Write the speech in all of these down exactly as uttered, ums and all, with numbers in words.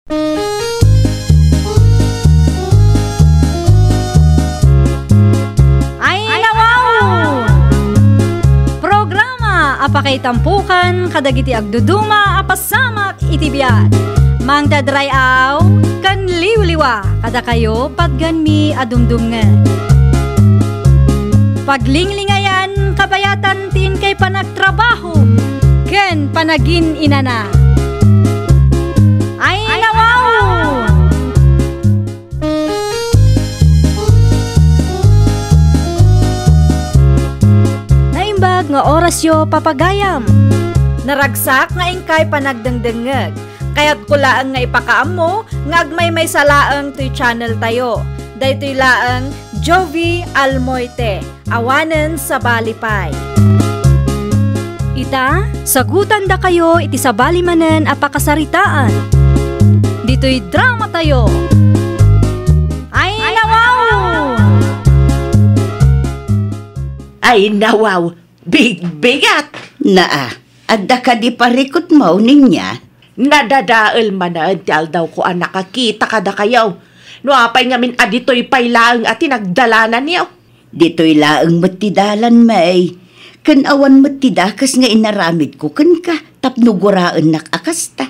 Ay, nawaw! Programa a pakaitampukan kadagiti agduduma a pasamak iti biag. Mangdadray-aw ken liwliwa kadakayo patgenmi a dumdumngeg. Paglinglingayan kabayatan ti inkay panagtrabaho ken panagin-inana. Ay, nawaw! Naimbag nga orasyo, papagayam. Naragsak nga inkay panagdengdengngeg. Kayatko laeng nga ipakaammo nga agmaymaysa laeng toy channel tayo. Daytoy laeng Jovi Almoite, awanen sabali pay. Ita, sagutandakayo iti sabali manen a pakasaritaan. Ditoy drama tayo. Ay, nawaw! Ay, nawaw! Bigbigat! Naa, adda kadi parikutmo, Ninya? Nadadael manen ti aldawko a nakakita kadakayo. No apay ngamin a ditoy pay laeng a ti nagdalananyo? Ditoy laeng met ti dalan, May. Ken awan met ti dakes nga inaramidko kenka tapno guraennak a kasta.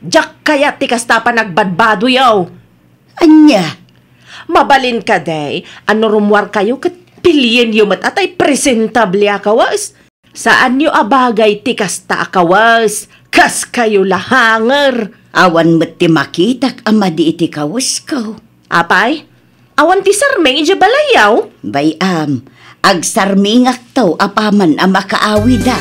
Diak kayat ti kasta a panagbadbadoyo. Ania? Mabalin kadi a no rummuarkayo ket pilienyo met a tay presentable a kawes? Saanyo a bagay ti kasta a kawes, kaskayo la hanger. Awan met ti makitak a madi iti kawesko. Apay, awan ti sarming idiay balayyo? Bay-am, agsarmingakto apaman a makaawida.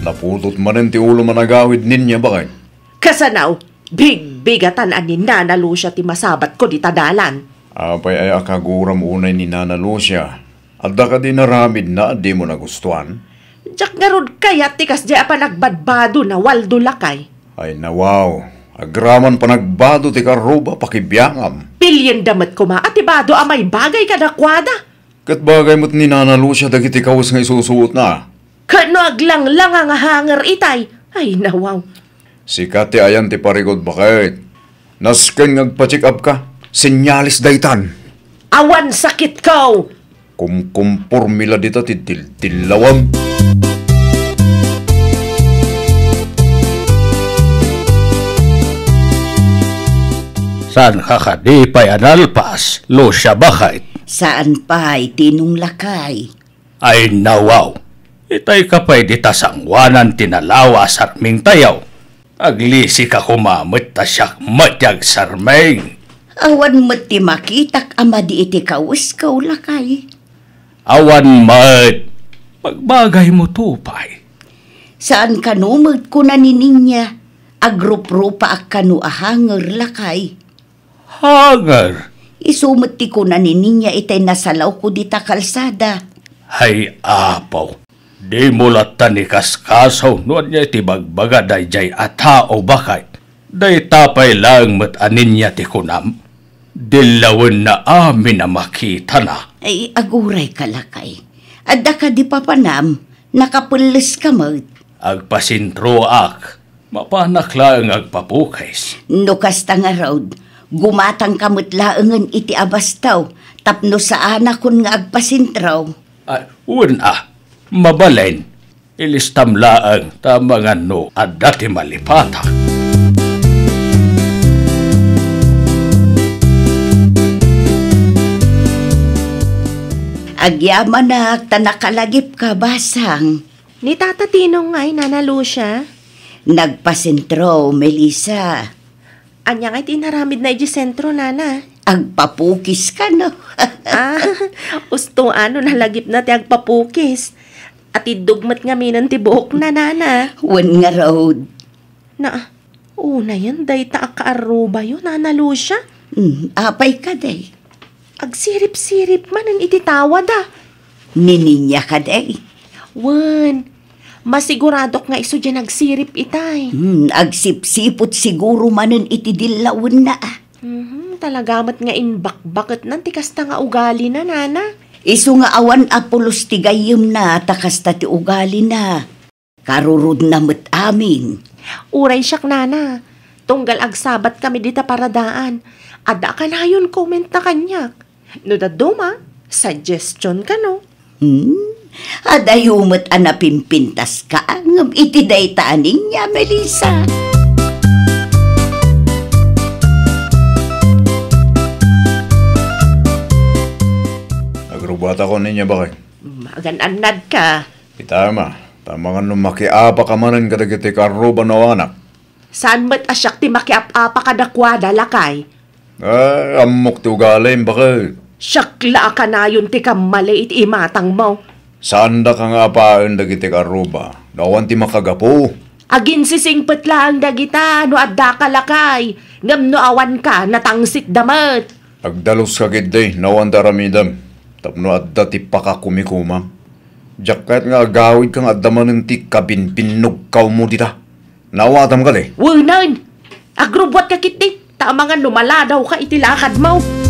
Naputot manen ti ulo managawid, Ninya, baket. Kasano? Bigbigatan a ni Nana Lucia ti masabatko dita dalan. Apay aya a kaguram unay ni Nana Lucia? Adda kadi inaramidna a dimo nagustuan? Diak ngarud kayat ti kasdiay a panagbadbado na, Waldo, lakay. Ay, nawaw. Agraman panagbado ti karruba, pakibiangam. Pilienda met koma a ti bado a maibagay kadakuada. Ket bagay met ni Nana Lucia dagiti kawes nga isusuotna. Ket no aglanglanga nga hanger itay, ay, nawaw. Sika ti ayan ti parikut, baket. Nasken nga agpa-check up ka. Senyales daytan. Awan sakitko. Kumkumporme la dita ti dildillawem. Saanka kadi pay a nalpas, Lucia, baket? Saan pay, Tinong, lakay. Ay, nawaw. Itay ka pay dita sangoanan ti nalawa a sarmingtayo. Aglisika koma met ta siak met ti agsarming. Awan met ti makitak a madi iti kawesko, lakay. Awan met. Magbagaymo to pay. Saan kano met, kuna ni Ninya, agruprupaak kano a hanger, lakay. Hanger? Isu met ti kuna ni Ninya itay nasalawko dita kalsada. Ay, Apo, dimo latta ni kaskaso no ania ti bagbaga daydiay a tao, baket. Dayta pay laeng met a Ninya ti kunam. Dillawenna amin a makitana. Ay, agurayka, lakay. Adda kadi papanam, nakapelleska met. Agpasentroak. Mapanak laeng agpapukis. No kasta ngarud, gumatangka met laengen iti abastaw tapno saanakon nga agpasentro. Ay, wen a, mabalin. Ilistam laeng ta mangan no adda ti malipatak. Agyamanak ta nakalagipka, basang. Ni Tata Tinong ngay, Nana Lucia? Nagpasentro, Melissa. Ania ngay ti inaramidna idiay sentro, Nana? Agpapukis kano. Ah, usto no nalagipna ti agpapukis. Atiddog met ngaminen ti buokna, Nana. Wen ngarud. Na, unayen dayta a kaarrubayo, Nana Lucia? Hmm, apay kadi? Agsirip-sirip manen iti tawada. Ni Ninya kadi? Wen, masiguradok nga isu diay nagsirip itay. Hmm, agsipsiput siguro manen iti dillawenna, a. Mhm, talaga met nga imbakbaketnan ti kasta nga ugalina, Nana. Isu nga awan a pulos ti gayyemna ta kasta ti ugalina. Karurodna met amin. Uray siak, nana, tunggal agsabatkami dita paradaan, adda a kanayon comment na kaniak. No dadduma, suggestion kano. Hmm? Adayo met a napimpintaska, ngem iti dayta a ninia, Melissa. Agrubbuatako ninia, bakay. Magan-annadka. Ita, ma, ta mangan no makiapaka manen kadagiti karruba no awanak. Saan met a siak ti makiap-apa kadakuada, lakay. Eh, ammok ti ugalim, baket. Siak la a kanayon ti kammali iti imatangmo. Saandaka nga apaen dagiti karruba no awan ti makagapu. Aginsisingpet laeng dagita no addaka, lakay, ngem no awanka, natangsitda met. Agdaluska ketdi no awan ti aramidem, tapno adda ti pakakumikomam. Diak kayat nga agawidka nga adda manen ti kabinbinnogkawmo dita. Naawatam kadi? Wenen! Agrubbuatka ketdi, ta amangan no maladawka iti lakadmo.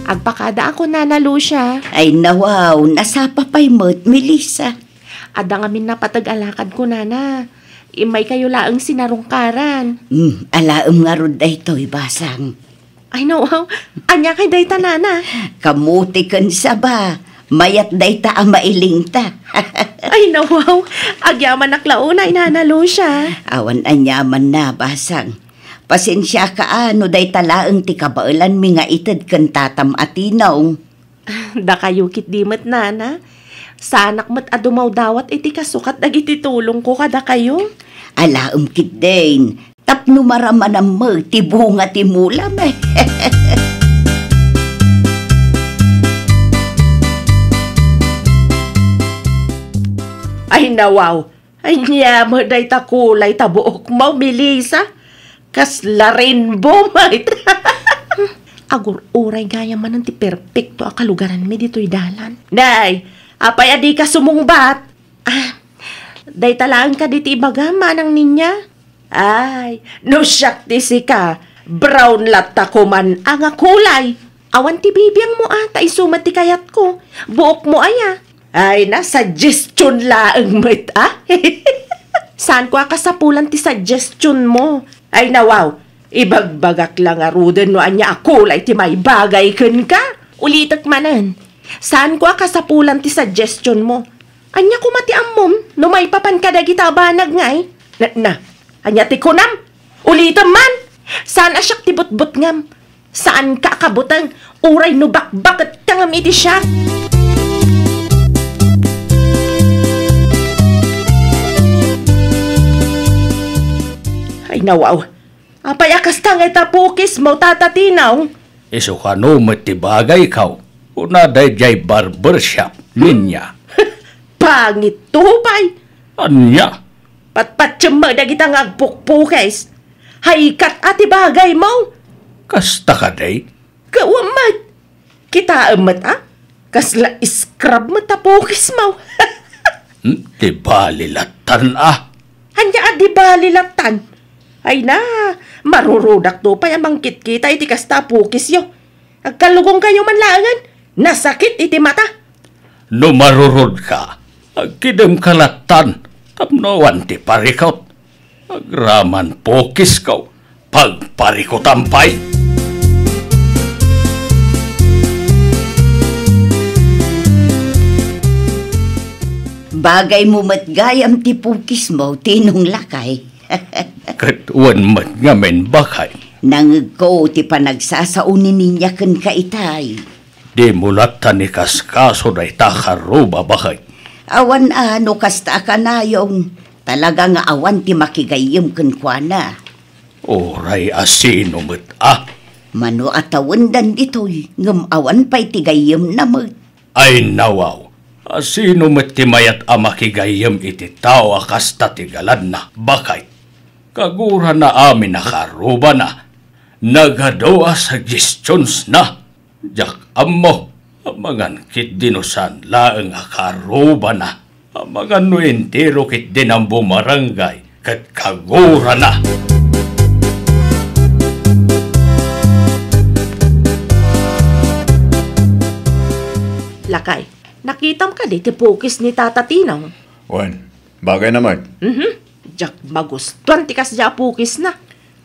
Agpakadaak, nana Lucia. Ay, nawaw, nasapa pay met, Melissa. Adda ngamin napateg a lakad, kunana. Immaykayo laeng sinarungkaran. Hmm, alaem ngarud daytoy, basang. Ay, nawaw. Ania kay dayta, nana? Kamuti ken saba. Mayat dayta a mailingta. Ay, nawaw. Agyamanak la unay, nana Lucia. Awan aniamanna, basang. Pasensiaka a no dayta laeng ti kabaelanmi nga ited ken tatam a tinong. Dakayo ketdi met, nana. Saanak met a dumawdawat iti kasukat dagiti tulongko kadakayo. Alaem ketdin, tapno maramanam met ti bunga ti mulam. Ay, nawaw. Ania met dayta kulay ta buokmo, Melissa? Kasla rainbow met. Agur-uray gayam manen ti perpekto a kalugaranmi ditoy dalan. Nay, apay a dika sumungbat? Ah, dayta laeng kadi ti ibagam, manang Ninya? Ay, no siak ti sika, brown latta koman a nga kulay. Awan ti bibiangmo a, ta isu met ti kayatko. Buokmo aya. Ay, na, suggestion laeng met a. Saanko a kasapulan ti suggestion mo. Ay, nawaw, ibagbagak la ngaruden no ania a kulay ti maibagay kenka. Ulitek manen. Saanko a kasapulan ti suggestion mo. Ania koma ti ammom no maipapan kadagita a banag ngay? Na, na, ania ti kunam? Ulitem man! Saan a siak ti butbutngam? Saanka a kabuteng, uray no bakbaketka ngem iti siak. Ay, nawaw. Apay a kasta nga ita pukismo, Tata Tinong? Isu kano met ti bagaykaw, kuna daydiay barbershop, Ninya. Pangit to pay. Ania? Patpatiem met dagita nga agpukpukis. Haykat a ti bagaymo. Kasta kadi? Kawa met. Kitaem met a? Kasla scrub met a pukismo. Hmm, di bali lattan a. Ania a di bali lattan? Ay na, marurudak to pay a mangkitkita iti kasta a pukisyo. Agkallugongkayo man laengen, nasakit iti mata. No marurodka, agkidemka lattan, tapno awan ti parikut. Agraman pukisko, pagparikutam pay. Bagaymo met gayam ti pukismo, Tinong lakay. Ket wen met ngamin, bakay. Nangegko ti panagsasao ni Ninya kenka itay. Dimo lattan ikaskaso dayta a karruba, bakay. Awan a no kasta a kanayon. Talaga nga awan ti makigayyem kenkuana. Uray a sino met a. Mano a tawendan ditoy, ngem awan pay ti gayyemna met. Ay nawaw, a sino met ti mayat a makigayyem iti tao a kasta ti galadna, bakay? Kagurana amin a karrubana, nagadu a suggestions na. Diak ammo, amangan ketdi no saan laeng a karrubana, amangan no entero ketdi a bumarangay ket kagurana. Kay, nakitam kadi ti pukis ni Tata Tinong? Wen, bagayna met. Mhm. Diak magustuan ti kasdiay a pukisna.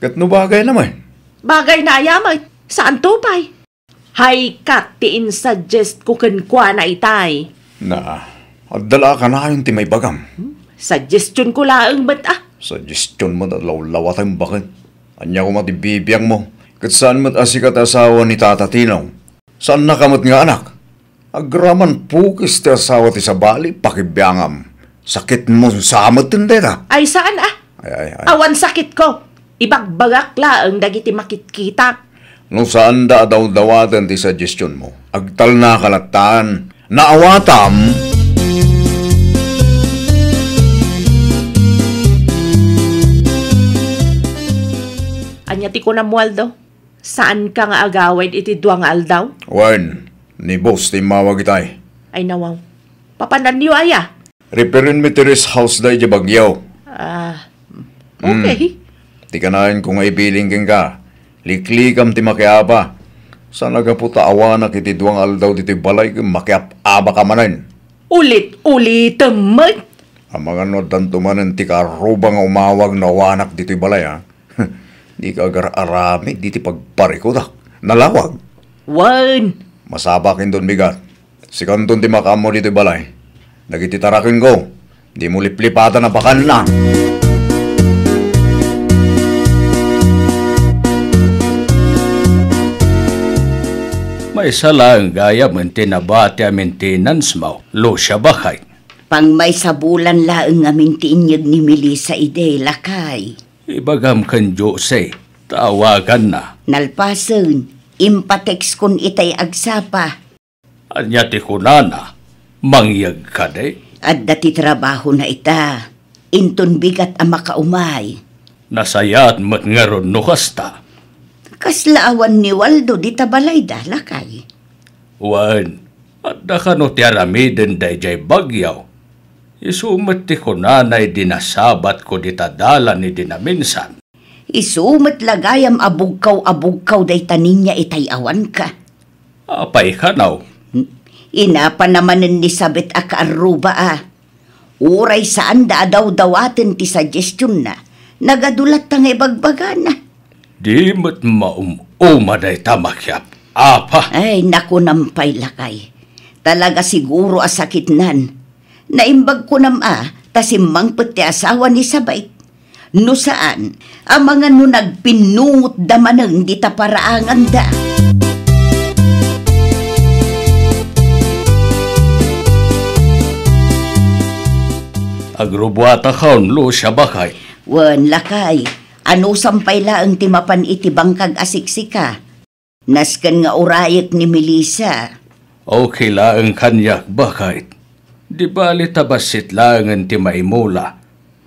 Ket no bagayna met? Bagayna aya met? Saanto pay? Hay kat ti insuggest ko kenkuana itay. Na, adda la a kanayon ti maibagam. Hmm? Suggestion ko laeng met, ah. Suggestion met a lawlawatem baket. Ania koma ti bibiangmo? Ket saan met a sika ti asawa ni Tata Tinong? Saannaka met nga anak? Agraman pukis ti asawa ti sabali, pakibiangam. Sakitmo sa met dayta. Ay, saan, ah? Ay, ay, ay. Awan sakitko. Ibagbagak laeng dagiti makitkitak. No saanda a dawdawaten ti suggestionmo, agtalnaka latta. Naawatam. Ania ti kunam, Waldo? Saanka nga agawid iti dua nga aldaw? Wen, ni boss ti immawag itay. Ay, nawaw. Papananyo aya? Repair-enmi ti rest house da idiay Baguio. Ah, okay. Hmm. Ti kanayon ko nga ibilin kenka, liklikam ti makiaba. Saan a gapu ta awanak iti dua nga aldaw ditoy balay ken makiab-abaka manen. Ulit-ulitem met. Amangan no addanto manen ti kaarruba nga umawag no awanak ditoy balay, a? Dika agar-aramid iti pagparikudak. Nalawag. Wen. Masapakon don bigat. Sikanton ti makaammo ditoy balay. Dagiti tarakenko, dimo liplipatan a bakanna. Maysa laeng gayam ti nabati a maintenance mo, Lucia, baket. Pangmaysa bulan laeng ngamin ti inyeg ni Melissa idi, lakay. Ibagam ken Jose, ta awaganna. Nalpasen, impatekskon itay agsapa. Ania ti kunana? Mangyeg kadi? Adda ti trabahona ita. Inton bigat a makaumay. Nasayaat met ngarud no kasta. Kasla awan ni Waldo dita balayda, lakay? Wen, adda kano ti aramiden daydiay Baguio? Isu met ti kunana idi nasabatko dita dalan idi naminsan. Isu met la gayam a bugkaw a bugkaw dayta ninia itay awanka. Apay kano? Inapana manen ni Sabet a kaarruba a. Uray saanda a dawdawaten ti suggestionna, nagadu latta nga ibagbagana. Di met maum-uma dayta makiap-apa. Ay, nakunam pay, lakay. Talaga siguro a sakitnan. Naimbag kunam a, ta simmangpet ti asawa ni Sabet. No saan, amangan no nagpinnungotda manen dita paraanganda. Agrubuatakon, Lucia, baket. Wen, lakay, anusam pay laeng ti mapan iti bangkag a siksika. Nasken nga urayek ni Melissa. Okay laeng kaniak, baket. Di bali ta bassit laengen ti maimula.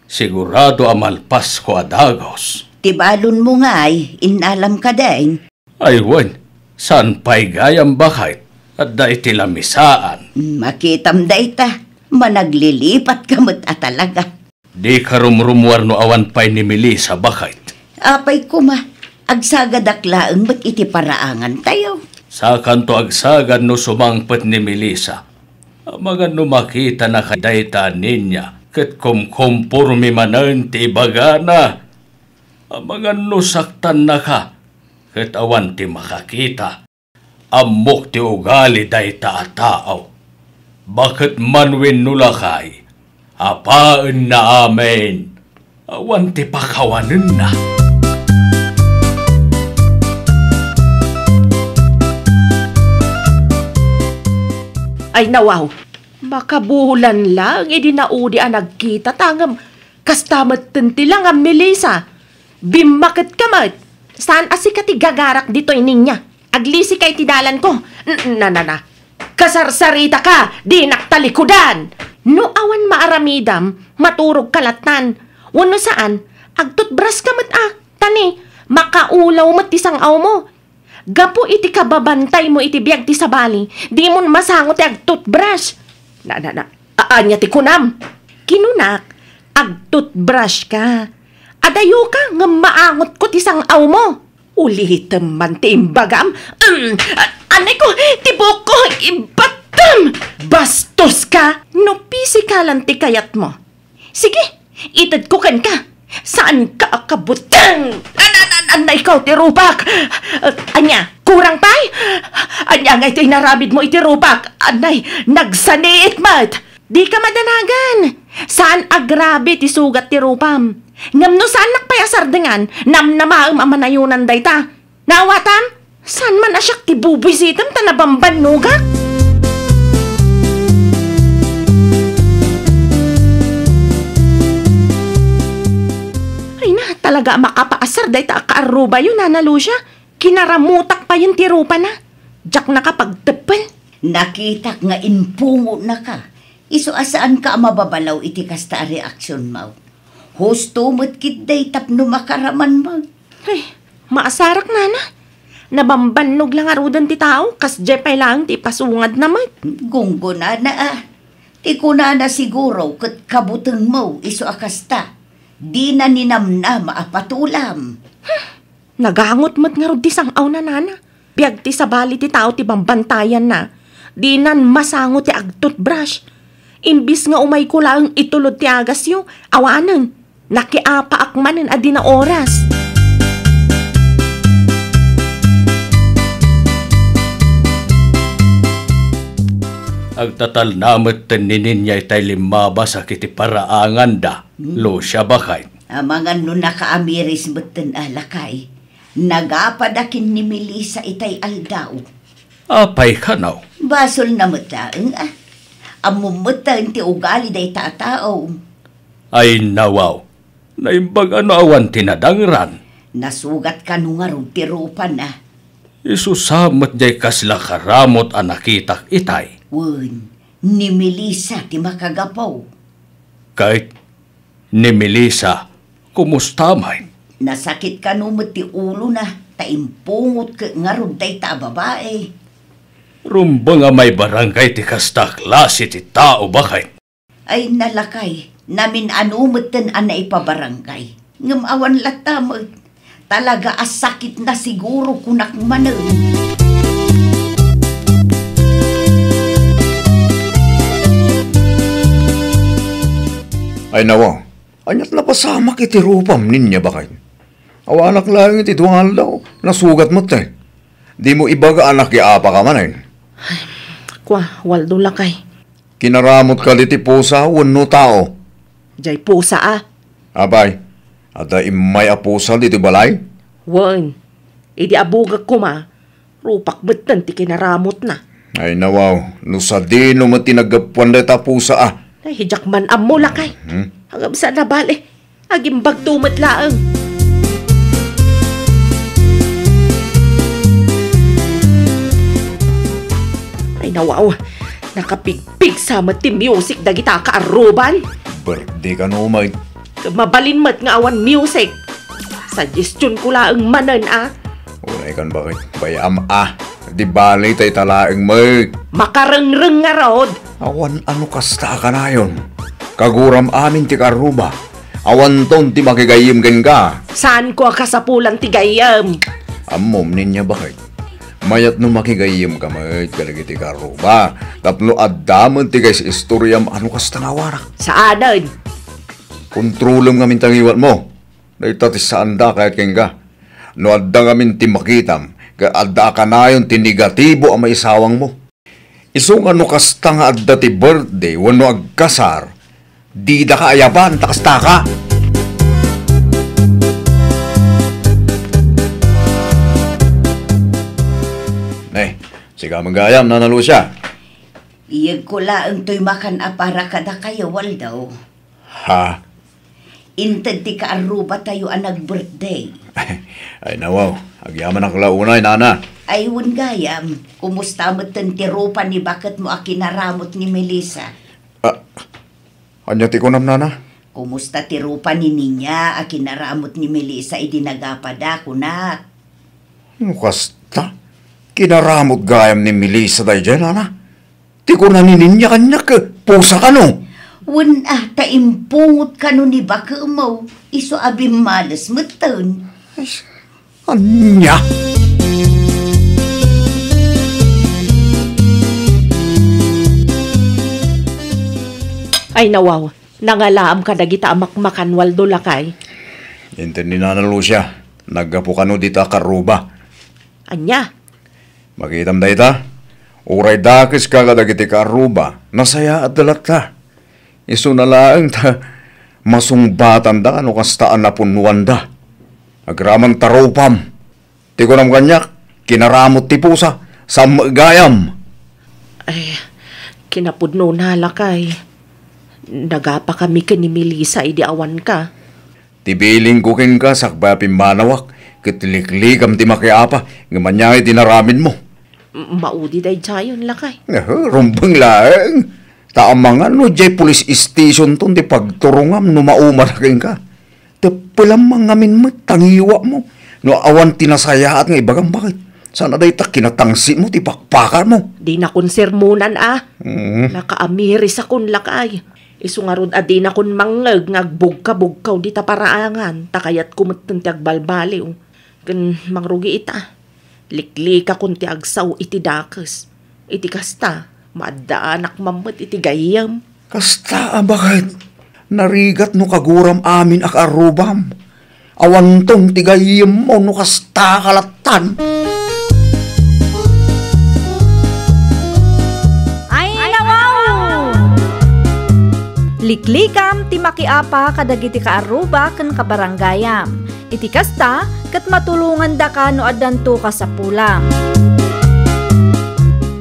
Sigurado a malpasko a dagus. Ti balonmo ngay, innalam kadi? Ay wen, saan pay gayam, baket? Adda iti lamisaan. Makitam dayta, managlilipatka met a talaga. Dika rumrumuar no awan pay ni Melissa, baket. Apay koma, agsagadak laeng met iti paraangantayo. Sakanto agsagad no sumangpet ni Melissa. Amangan no makitanaka dayta a ninia ket kumkomporme manen ti ibagana. Amangan no saktannaka ket awan ti makakita. Ammok ti ugali dayta a tao. Baket man wenno lakay, apaenna amin. Awan ti pakawanenna. Ay, nawaw. Makabulan laeng idi naudi a nagkitata ngem kasta metten ti langam, Melissa. Bimmaketka met. Saan a sika ti gagarak ditoy, ninia. Aglisika iti dalanko. N-, na, na, na. Kasarsaritaka, dinak talikudan. No awan maaramidam, maturogka lattan. Wenno saan, agtutbraska met a. Ta ni, makaulaw met ti sang-awmo. Gapu iti kababantaymo iti biag ti sabali, dimon masango ti agtutbrush. Na, na, na, a-, ania ti kunam? Kinunak, agtutbrush ka. Adayoka ngem maangotko ti sang-awmo. Ulitem man ti imbagam. Mm, a-, anay ko, ti buokko, ibat Tam! Bastos ka! No pisikalan ti kayatmo, sige, itedko kenka. Saan ka a kabuteng? An, an, an, an, ikaw ti rupak! Ania, kurang pay? Ania ngay ti inaramidmo iti rupak? Anay, nagsaniit met! Di ka madanagan! Saan a grabe ti sugat ti rupam. Ngem no saannak pay a sardengan, namnamaem a manayonan dayta. Naawatam? Saan man a siak ti bubuisitem ta nabambannogak? Ay na, talaga a makapaasar dayta a kaarrubayo, Nana Lucia. Kinaramutak payen ti rupana. Diak nakapagteppel. Nakitak nga impungonaka. Isu a saanka a mababalaw iti kasta a reaksionmo. Husto met ketdi tapno makaraman met. Ay, maasarak, Nana. Nabambannog la ngaruden ti tao, kasdiay pay laeng ti ipasungadna met. Gunggonana a. Ti kunana siguro ket kabutengmo isu a kasta. Dina ninamnama a patulam. Nagangot met ngarud ti sang-awna, Nana. Biag ti sabali ti tao ti bambantayanna. Dinan masango ti agtoothbrush. Imbis nga umayko laeng itulod ti agasyo, awanen, nakiapaak manen a di naoras. Agtatalna metten ni Ninya itay limmabas a kiti paraanganda, Lucia, baket. Amangan no nakaamiris metten a lakay. Nagapada ken ni Melissa itay aldaw. Apay kano? Basolna met laeng a. Ammom metten ti ugali dayta a tao. Ay nawaw, naimbag a no awan ti nadangran. Nasugat kano ngarud ti rupana. Isu sa met diay kasla karamot a nakitak itay. Wen, ni Melissa ti makagapu. Ket ni Melissa, kumusta met? Nasakit kano met ti ulona, ta impungot ket ngarud dayta a babai. Rumbeng a maibarangay ti kasta a klase ti tao, baket. Ay, nalakay, namin-ano metten a naipabarangay. Ngem awan latta met. Talaga a sakitna siguro, kunak manen. Ay, nawa, aniat napasamak iti rupam, Ninya, baket? Awanak laeng iti dua nga aldaw, nasugat metten. Dimo ibaga a nakiapaka manen. Ay, kua, Waldo, lakay. Kinaramot kadi ti pusa wenno tao? Diay pusa a. Apay, adda immay a pusa ditoy balay? Wen, idi abugak koma, rupak metten ti kinaramotna. Ay, nawaw, no sadino met ti naggapuan dayta a pusa a. Ay, diak man ammo, lakay. Mhm. Agabsa na bale. Agimbagto met laeng. Ay, nawaw, nakapigpigsa met ti music dagita a kaarruban. Birthday kano met. Mabalin met nga awan music. Suggestion ko laeng manen a. Unay kan, baket? Bay-am a. Di bale, dayta laeng met. Makarengreng ngarud. Awan a no kasta a kanayon. Kaguram amin ti kaarruba. Awanton ti makigayyem kenka. Saanko a kasapulan ti gayyem? Ammom, Ninya, baket. Mayat no makigayyemka met kadagiti kaarruba. Tapno adda met ti kais-istoriam a no kasta nga awanak. Saanen? Kontrolem ngamin ti ngiwatmo. Dayta ti saanda a kayat kenka. No adda ngamin ti makitam, ket adda a kanayon ti negatibo a maisawangmo. Isu nga no kasta nga adda ti birthday wenno agkasar, didaka ayaban ta kastaka. Ne, sika met gayam, Nana Lucia. Iyegko laeng toy makan a para kadakayo, Waldo. Ha? Inted ti kaarrubatayo a nag-birthday. Ay, nawaw. Agyamanak la unay, Nana. Ay, wen gayam. Kumusta metten ti rupa ni baketmo a kinaramot ni Melissa? Ah, ania ti kunam, Nana? Kumusta ti rupa ni Ninya a kinaramot ni Melissa idi nagapada, kunak? No kasta, kinaramot gayam ni Melissa daydiay, Nana. Ti kuna ni Ninya kaniak, pusa kano? Wen a, ta impungot kano ni baketmo, isu a bimmales metten. Ay, ania? Ay nawaw, nangalaam kadagita a makmakan, Waldo, lakay. Inted ni Nana Lucia, naggapu kano dita a karruba. Ania? Makitam dayta? Uray dakeska kadagiti karruba, nasayaat da latta. Isuna laeng ta masungbatanda no kasta a napunnuanda. Agraman ta rupam. Ti kunam kaniak, kinaramut ti pusa, saan met gayam. Ay, kinapudnona, lakay. Nagapakami ken ni Melissa idi awanka. Ti bilingko kenka sakbay a pimmanawak, ket liklikam ti makiapa, ngem ania ngay ti inaramidmo? M-, maudi daydiayen, lakay. Aha, rumbeng laeng. Ta amangan no diay police stationton ti pagturongam no maumada kenka. Teppelam ngamin met ta ngiwatmo no awan ti nasayaat nga ibagam, baket. Saan a dayta kinatangsit mo ti pakpakar mo? Dinakon sermonan a. Mm. Nakaamiris akon, lakay. Isu ngarud a dinakon mangngeg nga agbugkabugkaw dita paraangan, ta kayatko metten ti agbalbaliw. Ken mangrugi ita, liklikakon ti agsao iti dakes. Iti kasta, maaddaanak man met iti gayyem. Kasta a baket, narigat no kaguram amin a kaarrubam. Awanton ti gayyemmo no kasta a kalattan. Ay, nawaw! Liklikam ti makiapa kadagiti kaarruba ken kabaranggayam. Iti kasta, ket matulongandaka no addanto kasapulam.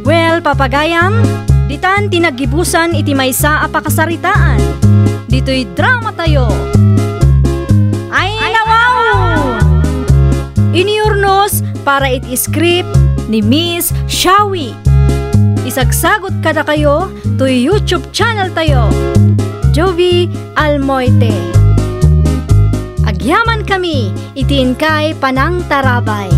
Well, papagayam, ditan ti naggibusan iti maysa a pakasaritaan. Ditoy dramatayo. Ay, nawaw! Inurnos para iti script ni Miss Shawi. Isagsagot kadakayo toy YouTube channel tayo, Jovi Almoite. Agyaman kami iti inkay panangtarabay.